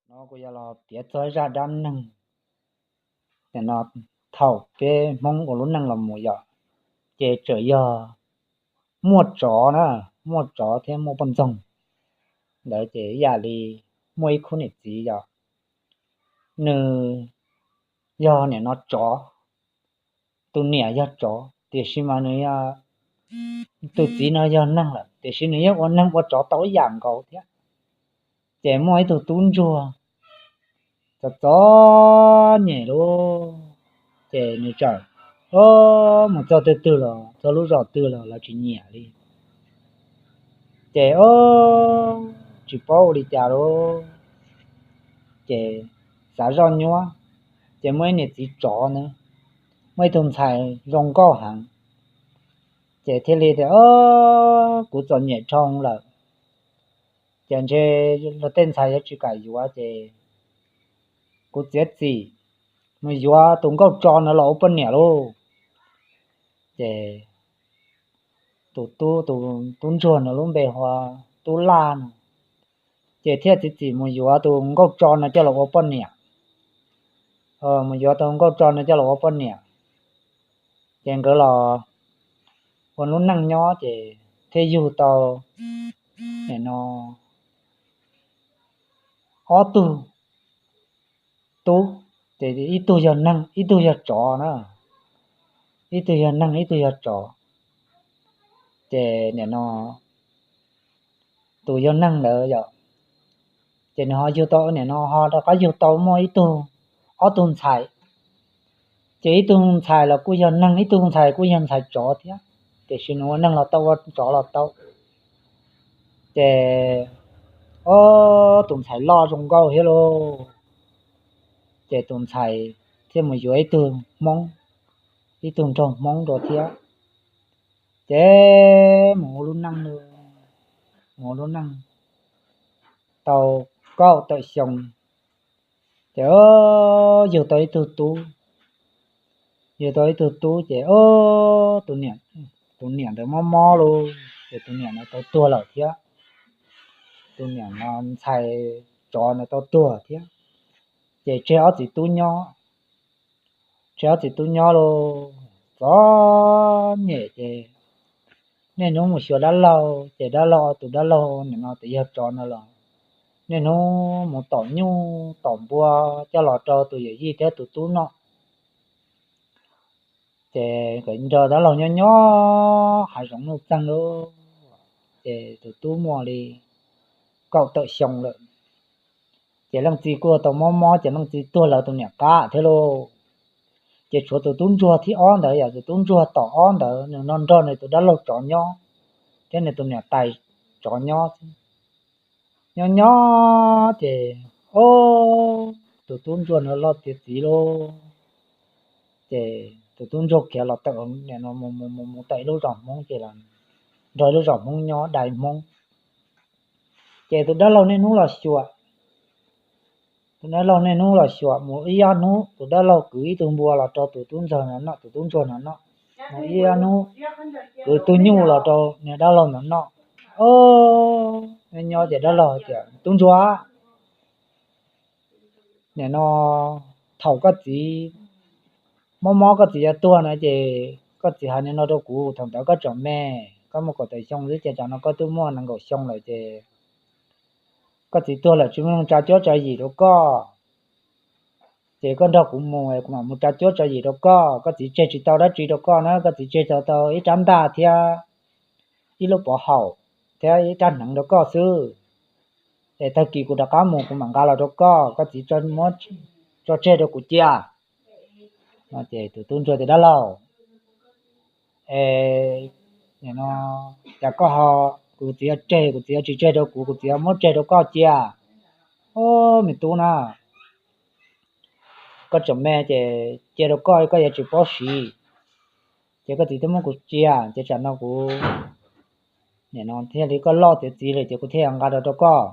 No kuv yuav los piav txog zaj dab neeg. Nim no thaum peb Hmoob ua lub neej los mus yom, ces tseem yog muaj tsov na, muaj tsov thiab muaj poj ntxoog ntawd ces ib yam li muaj ib khub niam txiv yom, nws yog nim no tsov, tus niam yog tsov tiam sis mas nws, tus txiv no yog neeg lawm tiam sis nws yeej ua neeg ua tsov tau ib yam nkaus thiab. Ces muaj ib tug tub ntsuag txom txom nyem lauj, ces nws txawm mus txog twg twg los txog lub zos twg los lawv tsis nyiam li. Ces tsis paub ua li cas lauj, ces xav zoj nyuab, ces muaj ib niam txiv tsov na, muaj ib tug ntxhais zoo nkauj heev, ces thiaj li tias, Kuv txom nyem dhau lawm, ces ntshe luag tej ntxhais yuav tsis kam yuav, ces kuv txiav txim mus yuav tus nkauj tso no los ua poj niam lauj. Ces tus tub, tus tub ntsuag no lub npe hu ua Tub Laj no, ces thiaj txiav txim mus yuav tus nkauj tso no coj los ua poj niam. Mus yuav tus nkauj tso no coj los ua poj niam, ces nkawd los ua lub neej nyob ces thiaj yug tau nim no ob tug tub, ces ib tug yog neeg ib tug yog tsov na, ib tug yog neeg ib tug yog tsov. Ces nim no tus yog neeg ntawd yom, ces nws ho yug tau, nim no ho rov qab yug tau muaj ib tug, ob tug ntxhais. Ces ib tug ntxhais los kuj yog neeg, ib tug ntxhais kuj yog ntxhais tsov thiab, tiam sis nws ua neeg los tau ua tsov los tau. Ces ob tus ntxhais loj zoo nkauj thiab lauj, ces tus ntxhais thiaj mus yuav ib tug Hmoob, ib tug nraug Hmoob rau thiab. Ces mus ua lub neej, mus ua lub neej tau kaum tawm xyoo, ces yug tau ib tug tub, yug tau ib tug tub ces tus niam ntawd mob mob lauj, ces tus niam ntawd tau tuag lawm thiab. Tus niam no ntxhais tsov ntawd tau tuag thiab, ces tseg ob txiv tub nyob. Tseg ob txiv tub nyob lauj, txom nyem ces niaj hnub mus xyuas dab laug, ces dab laug, tus dab laug nim no tus yog tsov no los niaj hnub mus tom nyuj tom npua coj los rau tus yawm yij thiab tus tub noj. Ces nkawd nrog dab laug nyob nyob hav zoov nuj txeeg lauj, ces tus tub muaj li kaum tawm xyoo lawm, ces leej txiv kuj tau mob mob ces leej txiv tuag lawv tus niam qab thiab lauj. Ces tshuav tus tub ntsuag thib ob ntawd, yog tus tub ntsuag tom ob ntawd nws no nrog nws tus dab laug tsov nyob, thiab nws tus niam tais tsov nyob. Nyob nyob ces, o, tus tub ntsuag no loj tiav txiv lauj, ces tus tub ntsuag khiav los tawm, mus mus mus tawm ib lub zos Hmoob ces los nrog ib lub zos Hmoob nyob dai Hmoob. Ces tus dab laug niaj hnub los xyuas, tus dab laug niaj hnub los xyuas, mus ib ob hnub tus dab laug kwv ib tug npua los rau tus tub ntsuag no noj, tus tub ntsuag no noj. Mus ib ob hnub kwv tug nyuj los rau niag dab laug no noj. O, nyob nyob ces dab laug tias, Tub ntsuag, nim no thaum koj txiv mob mob koj txiv yuav tuag no ces koj txiv hais li no rau kuv, thaum ntawd koj tseem me, koj muaj kaum tawm xyoo xwb ces tsam no koj twb muaj nees nkaum xyoo lawm ces koj txiv tuag lawm tsis muaj neeg tsa cuab tsa yim rau koj, ces koj nrog kuv mus, kuv mam mus tsa cuab tsa yim rau koj. Koj txiv tseg tsis tau dab tsi rau koj na, koj txiv tseg tau tau ib rab ntaj thiab ib lub pov haum thiab ib rab hneev rau koj xwb. Es tag kis kuv rov qab mus kuv mam nqa los rau koj, koj txiv muab tso tseg rau kuv cia. No ces tus tub ntsuag tias, Dab laug, es nim no cas koj ho, kuv txiv tseg, kuv txiv tsis tseg rau kuv, kuv txiv muab tseg rau koj cia. O, me tub na, koj tseem me ces cia rau koj, koj yuav tsis paub siv, ces koj txiv twb muab kuv cia, ces tsam no kuv nim no thiaj li koj loj tiav txiv lawm ces kuv thiaj yuav nqa rau rau koj.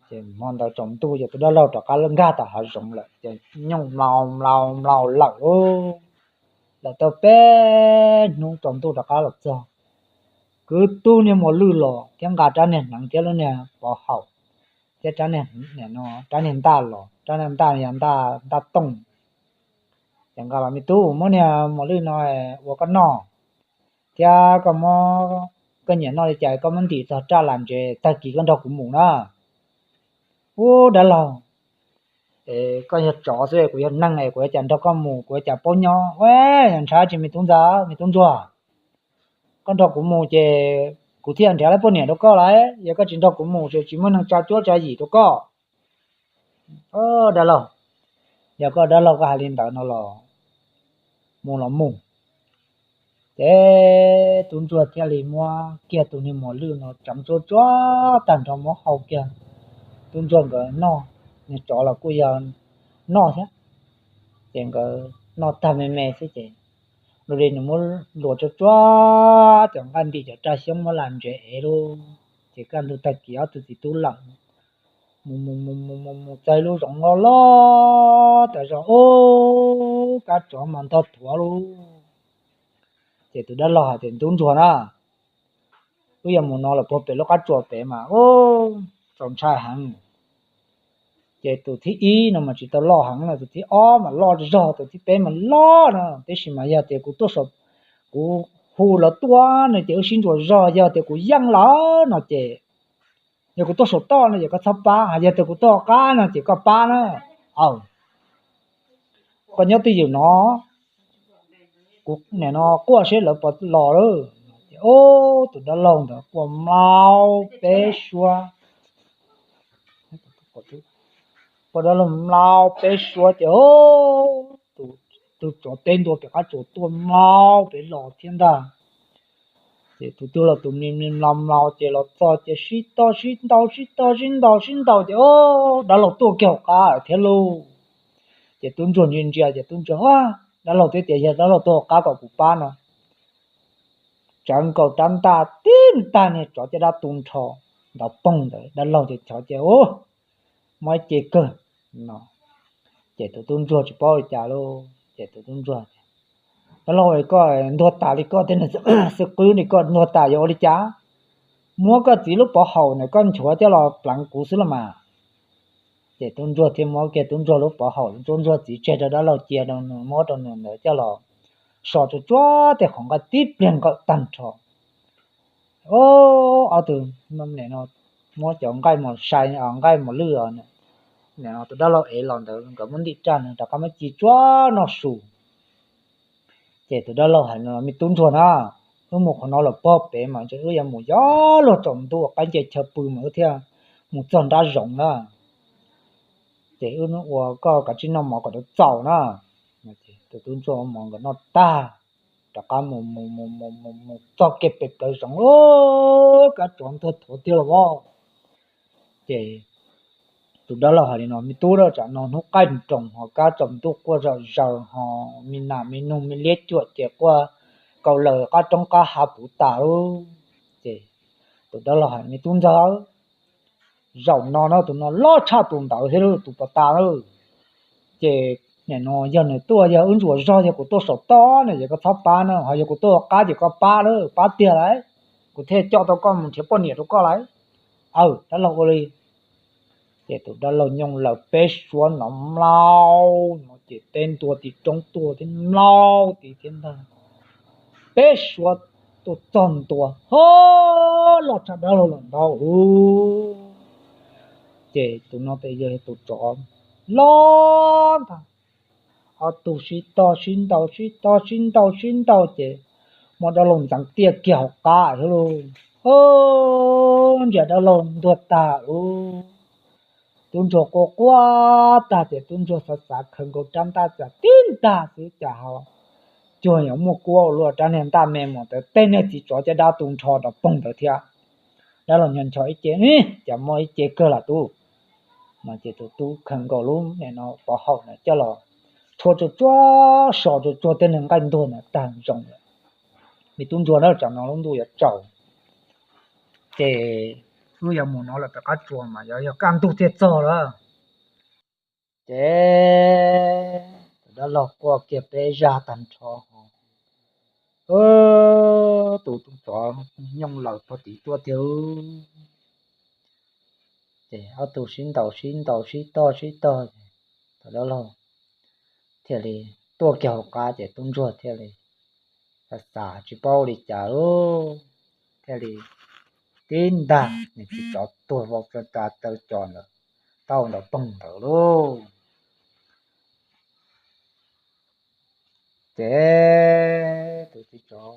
Ces hmo ntawd tsaus ntuj ces tus dab laug rov qab nkag tom hav zoov lawm ces nyuj mlaus mlaus mlaus lawm lauj. Lawm tau peb hnub tsaus ntuj rov qab los txog, kwv tug niag muas lwj los thiab nqa rab niag hneev thiab lub niag pov haum rab niag, rab niag ntaj los, rab niag ntaj yog ntaj tooj. Ces nqa los, Me tub, muab niag mos lwj no ua koj noj, thiab koj muab, koj nyiam noj li cas koj muab ntim txog raj las ntsev, tag kis koj nrog kuv mus na. Ub, dab laug, koj yog tsov xwb, kuv yog neeg es kuv yuav cas nrog koj mus, kuv yuav cas paub nyob. Ua, yog ntshav tsis, me tub ntxawm, me tub ntsuag, koj nrog kuv mus ces kuv thiaj nrhiav lawv poj niam rau koj lawm. Yog koj tsis nrog kuv mus ces tsis muaj neeg tsa cuab tsa yim rau koj. Dab laug, yog koj dab laug koj hais li ntawd no los mus los mus. Ces tub ntsuag thiaj li muab kiag tus niag mos lwj no tseev tsuab tsuab tag nrho muab hau kiag tub ntsuag nkawd noj, niag tsov los kuj yog noj thiab. Ces nkawd noj tag me me xwb ces, lus li nws muab luas tsuab tsuab cov nqaij ntim cov raj xyoob muab las ntsev ev lauj. Ces kaj ntug tag kis ob tug txiv tub lawm mus mus mus mus mus mus txog lub zoov loj loj tas zog, ub, kab tsov mas ntog thuav lauj. Ces tus dab laug hais tias, Tub ntsuag na, wb yuav mus no los puag pem lub qab tsuas pem mas ub, txaus ntshai heev. Ces tus thib ib no mas tsis tau loj heev no, tus thib ob mas loj zog, tus thib peb mas loj no, tiam sis mas yog tias kuv tuaj saum, kuv hu lawv tuaj no ces wb sib ntsuas zog, yog tias kuv yeej lawm no ces, yog kuv tuaj saum toj no ces koj txhob pab, yog tias kuv tuaj qab no ces koj pab na. Aw, koj nyob twj ywm no, kuv nim no quaj seb lawv puas los lawm. Ces ub, tus dab laug ntawd quaj mlaub peb suab, quaj dab laug mlaub peb suab ces ub, tus tsov teb ntua pem qab tsuas tuaj mlaub pem los thiab ntag. Ces tus twg los tus me me mlaus mlaus ces los txog ces sib tog sib ntaus sib tog sib ntaus sib ntaus ces ub, dab laug tuaj kiag hauv qab thiab lauj. Ces tub ntsuag ntsia ntsia ces tub ntsuag, Dab laug twb tias yog dab laug tuaj hauv qab kom kuv pab no. Tsawv nkaus rab ntaj tib ntag niag tsov caj dab tu nrho ntawd poog ntawd, dab laug ces chov ces ub, muab ib ce kawg no. Ces tus tub ntsuag tsis paub li cas lauj, ces tus tub ntsuag, Dab laug, koj ntuag tas li koj thiab, xwb qwb li koj ntuag tas yuav ua li cas? Muab koj txiv lub pov haum na koj nchuav coj los pleev kuv xwb los mas. Ces tub ntsuag thiaj muab kiag tub ntsuag lub pov haum, tub ntsuag txiv tseg rau dab laug cia rau nws, muab rau nws ntawd coj los so tsuag tsuag tej qhov nqaij tib pliag nkaum tag nrho. Ob tug muab cov nqaij mos sai, nqaij mos lwj, tus dab laug ev los ntawd nkawd muab ntim raj nws rov qab muab ci tsuag noj su. Ces tus dab laug hais no, Me tub ntsuag na, wb mus qhov no los puag pem mas ntshe wb yuav mus yog luag tsaus ntuj qaib nce chaw pw mas wb thiaj mus txog nrab zoov na. Ces wb ua koj kav tsij noj mov kom tau txaus na. Tus tub ntsuag ua mov nkawd noj tag, rov qab mus mus mus mus mus mus txog kiag pem plawv zoov, kab tsov ntuag thuav tiag los as. Ces tus dab laug hais li no, Me tub, tsam no hnub qaij nroos ho kab tsaus ntuj quaj zom zaws ho me nas me noog me liab cuam ces quaj kaus laws qab roob qab hav puv tas lawm. Ces tus dab laug hais, Me tub ntxawg, zaum no na tus no loj tshaj tus ntawd thiab lauj, tus pov tas na. Ces nim no yog nws tuaj, yog wb ntsuas zog, yog kuv tuaj saum toj no ces koj txhob pab na, ho yog kuv tuaj qab ces koj pab na, pab tiag lauj, kuv thiaj coj tau koj mus nrhiav poj niam rau koj lauj. Aw, dab laug ua li. Ces tus dab laug nyooj laws peb suab no mlaub no ces teb ntua tim roob tuaj thiab mlaub tid thiab ntag. Peb suab tuaj txog ntua, ho, loj tshaj dab laug los ntau lauj. Ces tus no ces yog tus tsov loj ntag. Ob tug sib tog sib ntaus sib tog sib ntaus sib ntaus ces muab dab laug ntxeev tiaj kiag hauv qab thiab lauj. Ntsia dab laug ntuag tag lauj. Tub ntsuag quaj quaj tag ces tub ntsuag xav xav khaws nkaus rab ntaj txawm tib ntag xwb cas ho cuag yuav muaj kuab ua luaj, rab niag ntaj me mos ntawd tej niag txiv tsov caj dab tu nrho rau poog ntawd thiab. Dab laug nyob ncho ib ce, Cas muaj ib ce kawg lam tub. No ces tus tub khaws nkaus lub nim no pov haum na coj los rhuav tsuag tsuag, so tsuag tsuag tej niag nqaij ntuag na tag zoo lawm. Me tub ntsuag na, tsam no lub ntuj yuav tsaus, ces wb yuav mus no lawm pem qab tsuas mas yuav yog kaj ntug thiaj txog lawm. Ces tus dab laug quaj kiag peb zaj tag nrho, tus tsov nyooj laws pog tid tuaj tiag. Ces ob tug sib ntaus sib ntaus sib tog sib tog, thaum dab laug thiaj li tuaj kiag hauv qab ces tub ntsuag thiaj li xav xav tsis paub li cas lauj, thiaj li tib ntag nws txiv tsov tuag vau taw cos ntawd, tau nrov poog ntawd lauj. Ces tus txiv tsov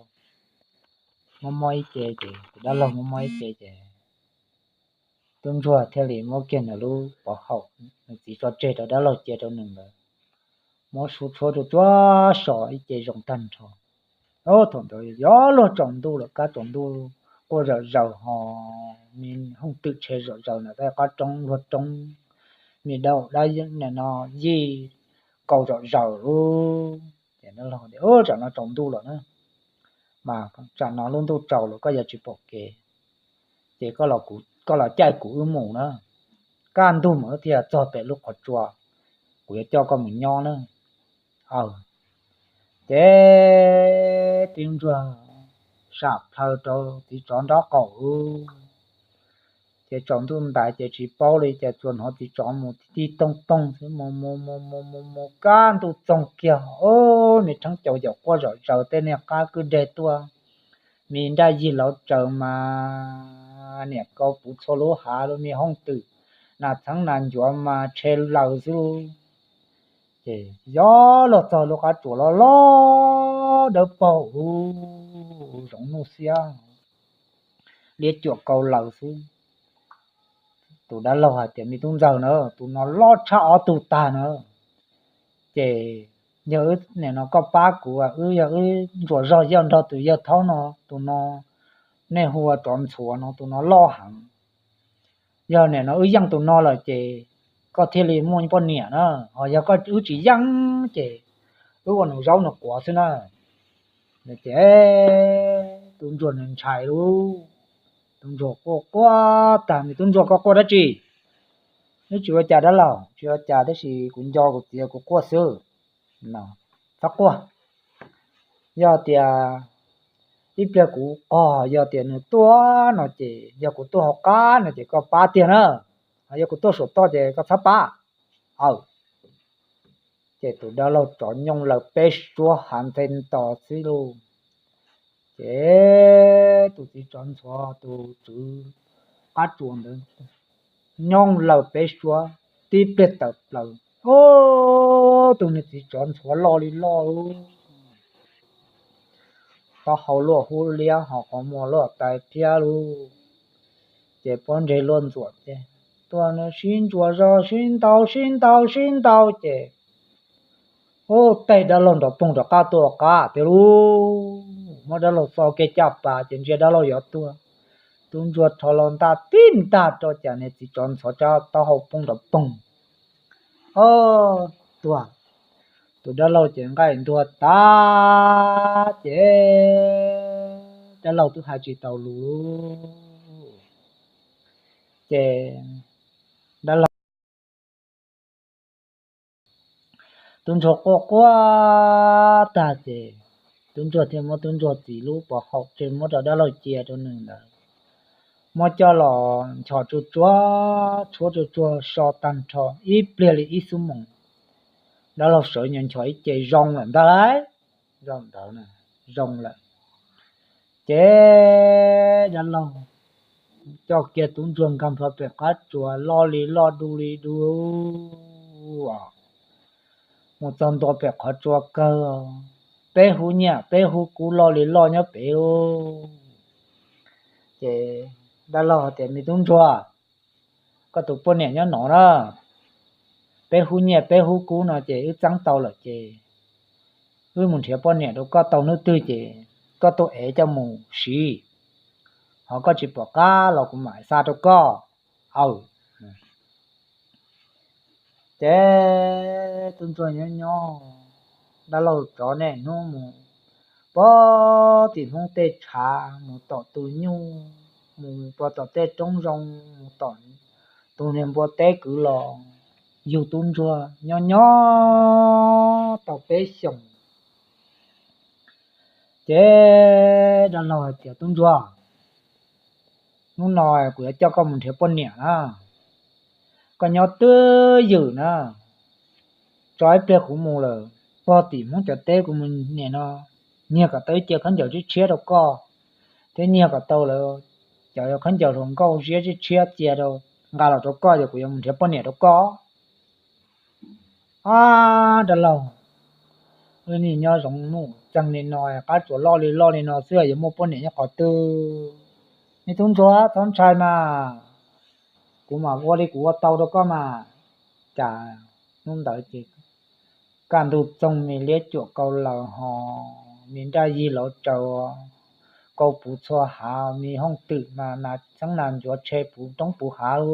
mob mob ib ce ces tus dab laug mob mob ib ce ces tub ntsuag thiaj li muab kiag nws lub pov haum nws txiv tso tseg rau dab laug cia rau nws ntawd, muab su tshuab rau tsuab so ib ce zoo tag nrho. Thaum ntawd yuav luag tsaus ntuj lawm, kab tsaus ntuj quaj zom zaws ho, me hooj twm tshe zom zaws ntawm tej qab roob luag roob, me dab dab no yij kaus zom zaws lub. Ces dab laug tias, Tsam no tsaus ntuj lawm na, mas tsam no lub ntuj tsaus lawm koj yuav tsis pom kev, ces koj los caij kuv wb mus na, kaj ntug mas wb thiaj txog pem lub qhov tsua, kuv yuav coj koj mus nyob na. Ces tub ntsuag sam plhaw rau txiv tsov nraub qaum, ces tsaus ntuj ntais ces tsis paub li cas tsuas hnov txiv tsov mus tig toog toog xwb, mus mus mus mus mus mus kaj ntug txoog kiag, me rheeb caus yaum quaj zom zaws, tej niag qab kwj deg tuaj, me nraj yig lauv tsaws mas niam kau puv txhua lub hav, me hooj twm nas txheeb nas ncuav mas tshe laws xwb lauj. Ces yuav luag txog lub qab tsuas loj loj dawb paug, zoov nuj xiab, liab cuam kau laws xwb. Tus dab laug hais tias, Me tub ntxawg na, tus no loj tshaj ob tug tag na, ces yog wb nim no koj pab kuv, wb yog wb ntsuas zog yawg nrog tus yawg thaub no, tus no nej hu ua tsov ntxhuav no, tus no loj heev. Yog nim no wb yeej tus no lawm ces koj thiaj li muaj poj niam na, ho yog koj wb tsis yeej ces wb ua nws zaub nws quav xwb na. Ces tub ntsuag nws ntshai lauj, tub ntsuag quaj quaj tag, Me tub ntsuag, koj quaj dab tsi? Wb tsis ua cas dab laug, tsis ua cas, tab sis kuv nco kuv txiv kuv quaj xwb. Txhob quaj, yog tias ib pliag kuv qog, yog tias nws tuaj no ces, yog kuv tuaj hauv qab no ces koj pab tiag na, ho yog kuv tuaj saum toj ces koj txhob pab. Aw, ces tus dab laug tsov nyooj laws peb suab hav nthe nto xwb lauj. Ces tus txiv tsov ntxhuav tus tswv qab tsuas ntawd nyooj laws peb suab, tib pliag tawm plaws, ub, tus niag txiv tsov ntxhuav loj li loj, taub hau luaj hub liab ho qhov muag luaj tais phiab lauj. Ces pob ntseg luaj ntxuam ces tuaj sib ntsuas zog sib ntaus sib ntaus sib ntaus ces, ub, tej dab laug nrov poog rov qab tuaj qab tiag lauj. Muab dab laug txo kiag caj pas ces ntsia dab laug yuav tuag, tub ntsuag rho los ntaj tib ntag rau cas niag txiv tsov ntxhuav taub hau poob nrov poog. Ob, tuag. Tus dab laug ces nqaij ntuag tag ces dab laug twb hais tsis tau lus. Ces dab laug, tub ntsuag quaj quaj tag ces tub ntsuag thiaj muab tub ntsuag txiv lub pov haum tseg muab rau dab laug cia rau nws ntawd, muab coj los nchos tsuag tsuag, tshuab tsuag tsuag so tag nrho ib pliag li ib xuab moos, dab laug sawv nyo nchos ib ce zoo lawm ntag lauj. Zoo ntawd, zoo lawm. Ces dab laug coj kiag tub ntsuag nkag nplho pem qab tsuas loj li loj du li du, mus txog ntua pem qhov tsua kawg, peb hub nyiaj peb hub kub loj li loj nyob pem lauj. Ces dab laug hais tias, Me tub ntsuag, koj tus poj niam nyob no na, peb hub nyiaj peb hub kub no ces wb txeeb tau lawm ces wb mus nrhiav poj niam rau koj tau hnub twg ces koj tuaj ev coj mus siv, ho koj tsis pom qab los kuv mam xa rau koj. Aw. Ces tub ntsuag nyob nyob, dab laug tsov niaj hnub mus puag tim Hmoob tej tshav, mus tom tus nyuj, mus puag tom tej roob zoo, mus tom tus niag npua teb kwv los yug tub ntsuag nyob nyob tau peb xyoos. Ces dab laug hais tias, Tub ntsuag, hnub no kuv yuav coj koj mus nrhiav poj niam na. koj nyob twj ywm na, tso ib pliag kuv mus lawm, pog tim Hmoob cov teb kuv mus nim no nyiag kom tau ib ce khaub ncaws tshiab tshiab rau koj, thiab nyiag kom tau lawm cov khaub ncaws hluas nkauj ziab tshiab tshiab cia rau, nqa los rau koj ces kuv yuav mus nrhiav poj niam rau koj. Ab, dab laug, wb niaj nyob zoov nuj txeeg li no, qab tsuas loj li loj li no xwb yuav muaj poj niam nyob qhov twg? Me tub ntsuag txhob ntshai mas, kuv mam ua li kuv ua tau rau koj mas. Cas hnub ntawd ces kaj ntug txoog, me liab cuam kau laws ho, me nraj yig lauv tsaws, kau puv txhua hav, me hooj twm mas nas xeeb nas ncuav tshe puv roob puv hav,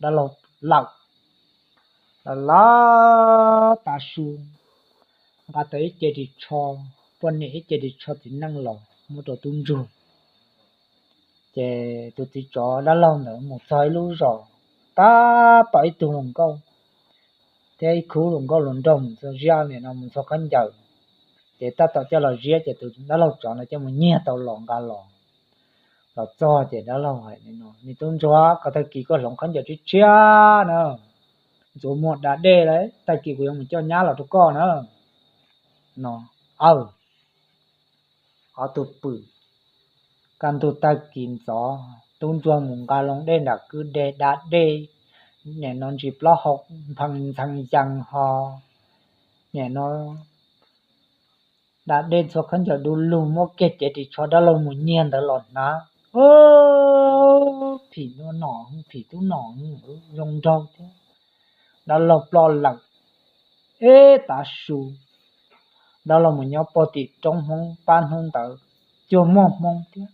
dab laug lawm. Lawm lawm tav su, nqa tau ib ce ris tsho, poj niam ib ce ris tsho txiv neej los muab rau tub ntsuag. Ces tus txiv tsov dab laug ntawd mus txog ib lub zos, tab tom ib tug hluas nkauj thiab ib khub hluas nkauj hluas nraug mus txog ziab nim no mus txog khaub ncaws, ces tab tom coj los ziab ces tus dab laug tsov no coj mus nyiag tau los nqa los, los txog ces dab laug hais li no, me tub ntsuag, koj tag kis koj hloov khaub ncaws tshiab tshiab na, ntxuav muag da dej lawm, tag kis kuv yuav mus coj nyab los rau koj na. No, aw, ob tug pw, kaj ntug tag kis ntxov tub ntsuag mus nqa loo dej nram kwj deg da dej, nim no ntsis plaub hau nphee ntxhee yees ho, nim no da dej txhua khaub ncaws du lug, muab kiag cev ris tsho dab laug mus nyiag ntawd los hnav. Phim tub nom, phim tub nom, zoo nraug thiab. Dab laug ploj lawm. Ib tav su, dab laug mus nyob puag tim roob Hmoob pab hnub ntawd cuag muaj hmoo thiab.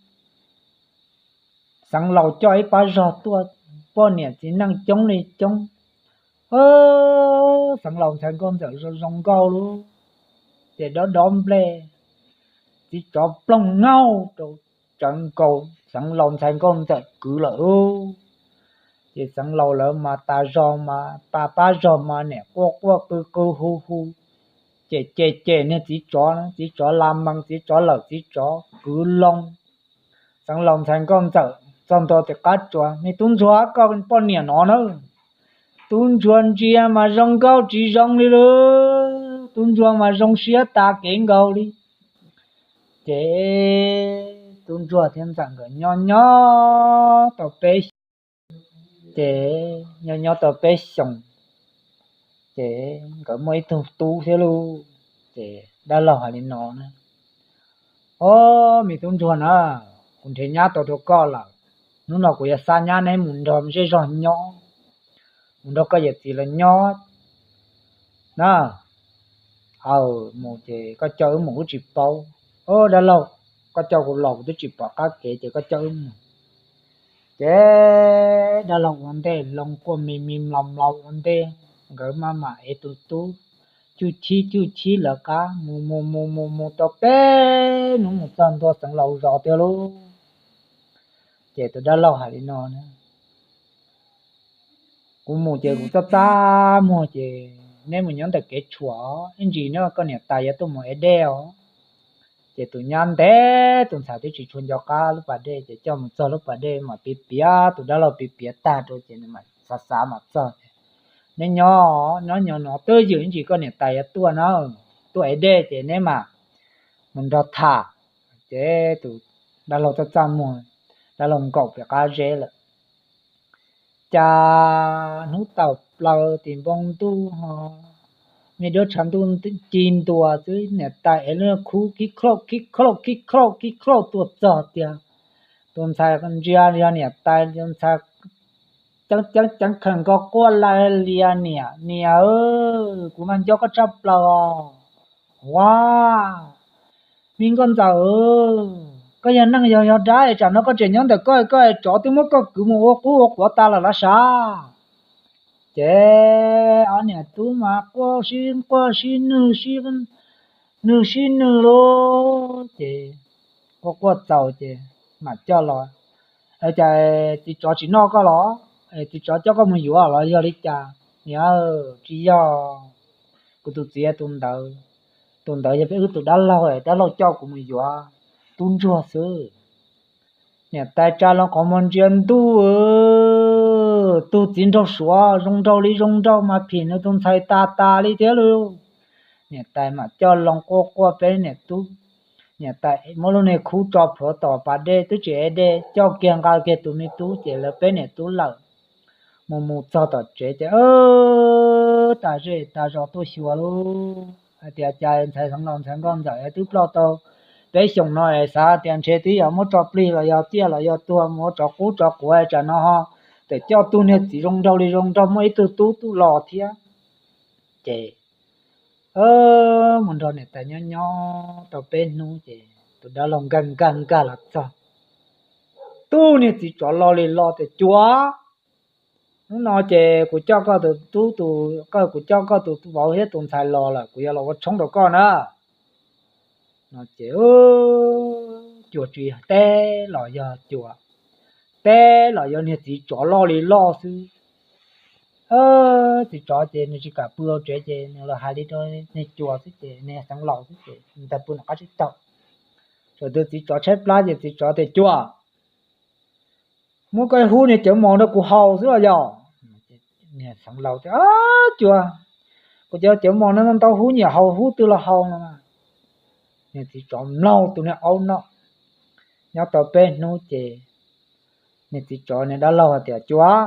Xeev Laus coj ib pab zog tuaj, poj niam txiv neej coob li coob. Xeev Laus ntxhais nkauj ntxawm zoo zoo nkauj lub, ces dob dob nplej, txiv tsov ploog nkaug rau tsawv nkaus Xeev Laus ntxhais nkauj ntxawm kwv lawm. Ces Xeev Laus lawv mas tas zog mas tas pab zog mas niam quaj quaj qw qw hu hu, ces ces ces niag txiv tsov, txiv tsov la mees, txiv tsov lawm, txiv tsov kwv loo. Xeev Laus ntxhais nkauj ntxawm txog ntua tim qab tsuas, me tub ntsuag, koj poj niam no na. Tub ntsuag ntsia mas zoo nkauj tsis zoo li lawm, tub ntsuag mas zoo siab tas kev nkaus li. Ces tub ntsuag thiab ntxawm nkawd nyob nyob tau peb xyoos, ces nyob nyob tau peb xyoos, ces nkawd muaj ib tug tub thiab lauj. Ces dab laug hais li no na, Ob, me tub ntsuag na, kuv nrhiav nyab tau rau koj lawm. Hnub no kuv yuav xa nyab neb mus nrog zej zog nyob, mus nrog koj yawm txiv lawv nyob na. Aw, mus ces koj coj wb mus wb tsis paub. Ob, dab laug, koj coj kuv los kuv twb tsis pom qab kev ces koj coj wb mus. Ces dab laug ua ntej, loo quaj mi mi mlaus mlaus ua ntej, nkawd maj mam ev tus tub cuj chib cuj chib lawv qab mus mus mus mus mus tau peb hnub mus txog ntua Xeev Laus zos tiag lauj. Ces tus dab laug hais li no na, Kuv mus ces kuv txaj txaj muag ces neb mus nyob ntawm kev tshuam, ib ntsis neb koj niam tais yuav tuaj mus ev dej os. Ces tus nyab ntev tus ntxhais twb tsis tshua nco qab lub pas dej ces coj mus txog lub pas dej mas piav piav, tus dab laug piav piav tag rau ces nws mam xav xav mam txog tias, Neb nyob, nyob nyob no twj ywm, ib ntsis koj niam tais yuav tuaj na, tuaj ev dej ces neb mam mus nrog tham. Ces tus dab laug txaj txaj muag, dab laug nkaum pem qab zeb lawm. Cas hnub tawm plaws tim npoo ntuj ho, me duab tshav ntuj ci ntua xwb, niam tais ev lub khub khib khlauj khib khlauj khib khlauj khib khlauj tuaj txog tiag. Tus ntxhais ntsia yog niam tais, tus ntxhais ceeb ceeb ceeb kheem nkaus quaj laws lias, Niam, niam, kuv mas nco koj tshaj plaws os. Ua, me nkauj ntxawm, koj yog neeg yog yog dab es tsam no koj tseem nyob ntawm koj, koj es tsov twb muab koj kwv mus ua qub ua quav tas lawm los sav? Ces ob niam tub mas quaj sib quaj sib nwj sib nwj sib nwj lauj. Ces quaj quaj txaus ces mam coj los. Cas txiv tsov tsis noj koj los? Txiv tsov coj koj mus yuav los yog li cas? Niam, tsis yog, kuv tus txiv tus ntawd, tus ntawd yog peb wb tus dab laug, dab laug coj kuv mus yuav tub ntsuag xwb. Niam tais tsa loo qhov muag ntsia ntuj, Tus txiv nraug suav zoo nraug li zoo nraug mas phim nws tus ntxhais tas tas li thiab lauj. Niam tais mam coj loo quaj quaj peb niam tub. Niam tais muab lub niag khub tso plhuav tom pas dej twb tsis ev dej, coj kiag nqa kiag tus me tub ces lawv peb niam tub lawm. Mus mus txog tom tsev ces tas zej tas zos tuaj xyuas lauj, hais tias cas ntxhais Xeev Laus ntxhais Nkauj Ntxawm twb ploj tau peb xyoos no es xav tias ntshe twb yog muab tso plig los yog ciaj los yog tuag mus ua tsov qub tsov quav tsam no ho tawm coj tug niag txiv zoo nraug li zoo nraug muaj ib tug tub tuaj los thiab. Ces mus nrog niam tais nyob nyob tau peb hnub ces tus dab laug nkag nkag nkag los txog. Tub niag txiv tsov lo li lo tias, Cuas, hnub no ces kuv coj koj tus tub tus, kuv coj koj tus vauv thiab tus ntxhais los lawm, kuv yuav los ua tshoob rau koj na. No ces Cuas tsis teb los yog Cuas, teb los yog niag txiv tsov loj li loj xwb. Txiv tsov ces nws tsis kam pw hauv tsev ces nws los hais li rau niag Cuas xwb ces niag Xeev Laus xwb ces nws tawm pw nram qab tsib taug. Thaum twg txiv tsov tshaib plab ces txiv tsov tias, Cuas, muab koj ib hub niag cawv mos rau kuv haus xwb los yog? Niag Xeev Laus tias, Cuas, kuv cov cawv mos no ntau hub nyiam haus hub twg los haus no. Niag txiv tsov mlaug tus niag aub noj. Nyob tau peb hnub ces niag txiv tsov niag dab laug hais tias, Cuas,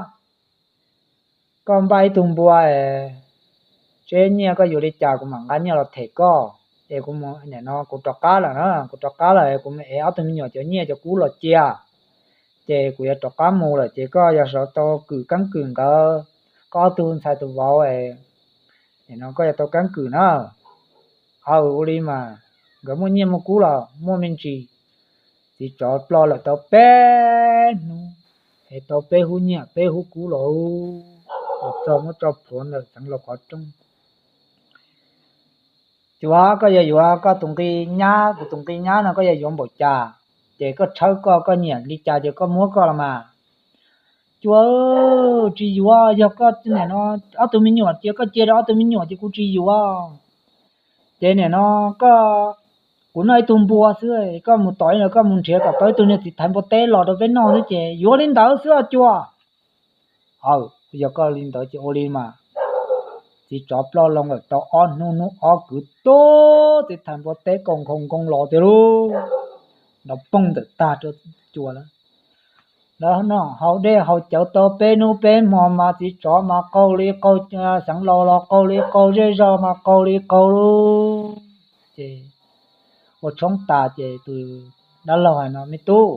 koj npaj ib tug npua, tseb nyiaj koj yuav li cas kuv mam nqa nyiaj los them koj. Es kuv nim no kuv rov qab lawm na, kuv rov qab lawm kuv mus ev ob tug me nyuam cov nyiaj cov kub los cia. Ces kuv yuav rov qab mus lawm ces koj yog xav tau keeb kwm nkawd, koj ob tug ntxhais tus vauv, nim no koj yuav tau keeb kwm na. Aw, ua li mas, nkawd muaj nyiaj muaj kub los muaj me ntsis. Txiv tsov ploj lawm tau peb hnub, es tau peb hub nyiaj peb hub kub los, los txog muab tso plhuav ntawm Xeev Laus qhov rooj. Cuas, koj yog yuav koj tus nqi nyab, kuv tus nqi nyab no koj yog yuav npaum cas, ces koj tshawb koj, koj nyiam li cas ces koj muab koj los mas. Cuas, tsis yuav, yog koj nim no ob tug me nyuam ces koj cia rau ob tug me nyuam ces kuv tsis yuav. Ces nim no koj, kuv noj ib tug npua xwb, koj mus tom ib no koj mus nrhiav kom tau ib tug niag txiv thaiv npua teb los rau peb noj xwb ces yuav li ntawd xwb os Cuas. Aw, yog koj li ntawd ces ua li mas. Txiv tsov ploj loo lawm tau ob hnub, hnub ob kwv tub txiv thaiv npua teb kaus nkhaus nkoo los tiag lauj, nrov poog ntawm tag rau Cuas lawm. Lawv noj haus dej haus cawv tau peb hnub peb hmo mas txiv tsov mas qaug li qaug, Xeev Laus los qaug li qaug, zej zog mas qaug li qaug lauj. Ces ua tshoob tas ces tus dab laug hais no, Me tub,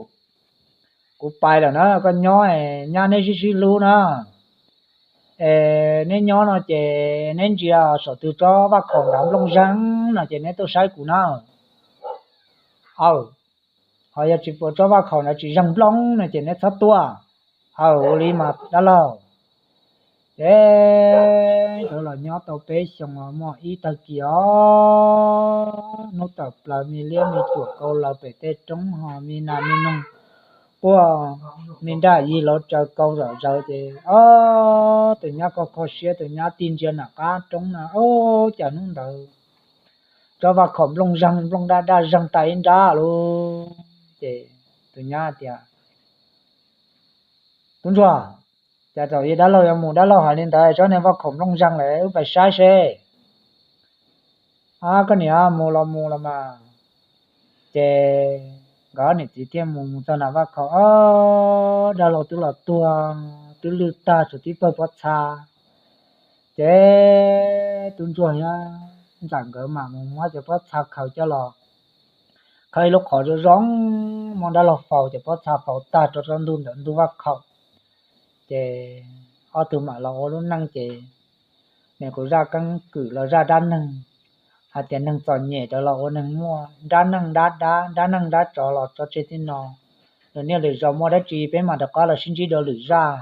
kuv pais lawm na, koj nyob, nyab neb sib sib hlub na. Es neb nyob no ces neb ntsia saum twg tsob vaj khaum nrov nplooj zeeg no ces neb tuaj saib kuv na. Aw, ho yog tsis pom tsob vaj khaum nrov tsis zeeg nplooj no ces neb txhob tuaj. Aw, ua li mas dab laug. Ces nkawd los nyob tau peb xyoos los muaj ib tag kis os, hnub tawm plaws me liab me cuam kau laws pem tej roob ho me nas me noog quaj, me nraj yig lauv tsaws kau zom zaws ces ob, tus nyab kho kho siab, tus nyab tig ntsia nram qab roob na, ob, cas hnub ntawd tsob vaj khaum nplooj zeeg nplooj daj daj zeeg tas ib nrab lauj. Ces tus nyab tias, Tub ntsuag, cas thaum ub dab laug yuav mus dab laug hais li ntawd, tsob niag vaj khaum nplooj zeeg lawm, wb pais saib seb. Ab, koj niam, mus los mus los mas. Ces nkawd ob niam txiv thiaj mus, mus txog nram vaj khaum, ob, dab laug twb los tuag twb lwj tag, tsuas tib pawg pob txha. Ces tub ntsuag thiab ntxawm nkawd mam mus muab cov pob txha khaws coj los, khaws ib lub qhov zoo zoo, muab dab laug faus, cov pob txha faus tag rau rau ntug ntawm ntug vaj khaum. Ces ob tug mam los ua lub neej ces nim kuv zaj keeb kwm los zaj dab neeg, hais tias neeg txom nyem rov los ua neeg muaj, dab neeg dab dab, dab neeg dab tsov los tso tseg tib no. Lwm niaj lwm zaus muaj dab tsi peb mam rov qab los sib ntsib dua lwm zaj.